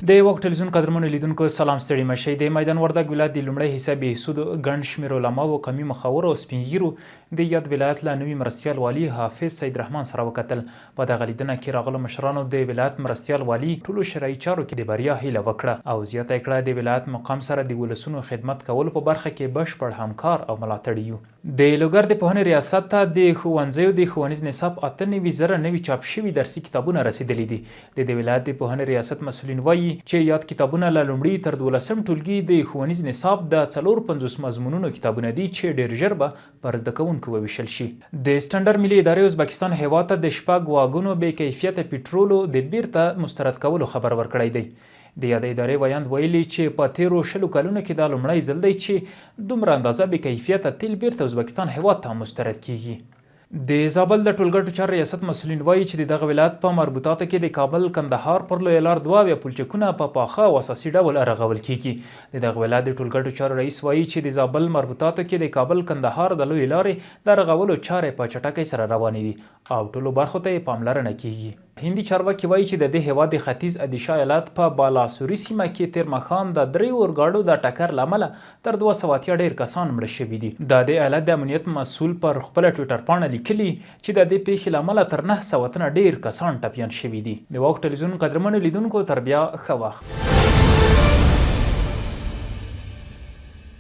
د واک ټلویزیون قدرمنو لیدونکو سلام، ستړي مه شئ. د میدان وردګ ولایت د لومړۍ حصه بهسودو ګڼ شمېر علماوو، قومي مخورو او سپینږیرو د یاد ولایت له نوي مرستیال والي حافظ سید رحمان سره وکتل. په دغه لیدنه کې راغلو مشرانو د ولایت مرستیال والي ټولو شرعي چارو کې د بریا هیله وکړه او زیاته یې کړه، د ولایت مقام سره د ولسونو خدمت کولو په برخه کې بشپړ همکار او ملاتړي یو. د لوګر د پوهنې ریاست ته د ښوونځیو د ښوونیز نصاب 98 زره نوي چاپ شوي درسي کتابونه رسېدلي دي. د دې ولایت د پوهنې ریاست مسؤلین وايي چې یاد کتابونه له لومړي تر دولسم ټولګي د ښوونیز نصاب د 54 مضمونونو کتابونه دي چې ډېر ژر به پر زده کوونکو وویشل شي. د سټنډرډ ملي ادارې ازبکستان هېواد ته د شپږ واګونو بې کیفیته پټرولو د بیرته مسترد کولو خبر ورکړی دی. د یادې ادارې ویاند ویلي چې په تېرو 20 کلونو کې دا لومړی ځل دی چې دومره اندازه بې کیفیته تیل بیرته ازبکستان هېواد ته مسترد کېږي. د زابل د ټولګټو چارو ریاست مسؤلین وايي چې د دغه ولایت په مربوطاتو کې د کابل کندهار پر لویه لار 72 پلچکونه په پاخه او اساسي ډول رغول کېږي. د دغه ولایت د ټولګټو چارو رئیس وايي چې د زابل مربوطاتو کې د کابل کندهار د لویې لارې د رغولو چارې په چټکۍ سره روانې دي او ټولو برخو ته یې پاملرنه کېږي. هندي چارواکي وايي چې د دې هېواد د ختیځ ادیشا ایالت په بالاسوري سیمه کې تېر ماښام د دریو اورګاډو د ټکر له امله تر 280 ډېر کسان مړه شوي دي. د دې ایالت د امنیت مسؤل پر خپله ټویټر پاڼه لیکلي چې د دې پېښې له امله تر 900 تنه ډېر کسان ټپیان شوي دي. د واک ټلویزیون قدرمنو لیدونکو تر بیا ښه وخت.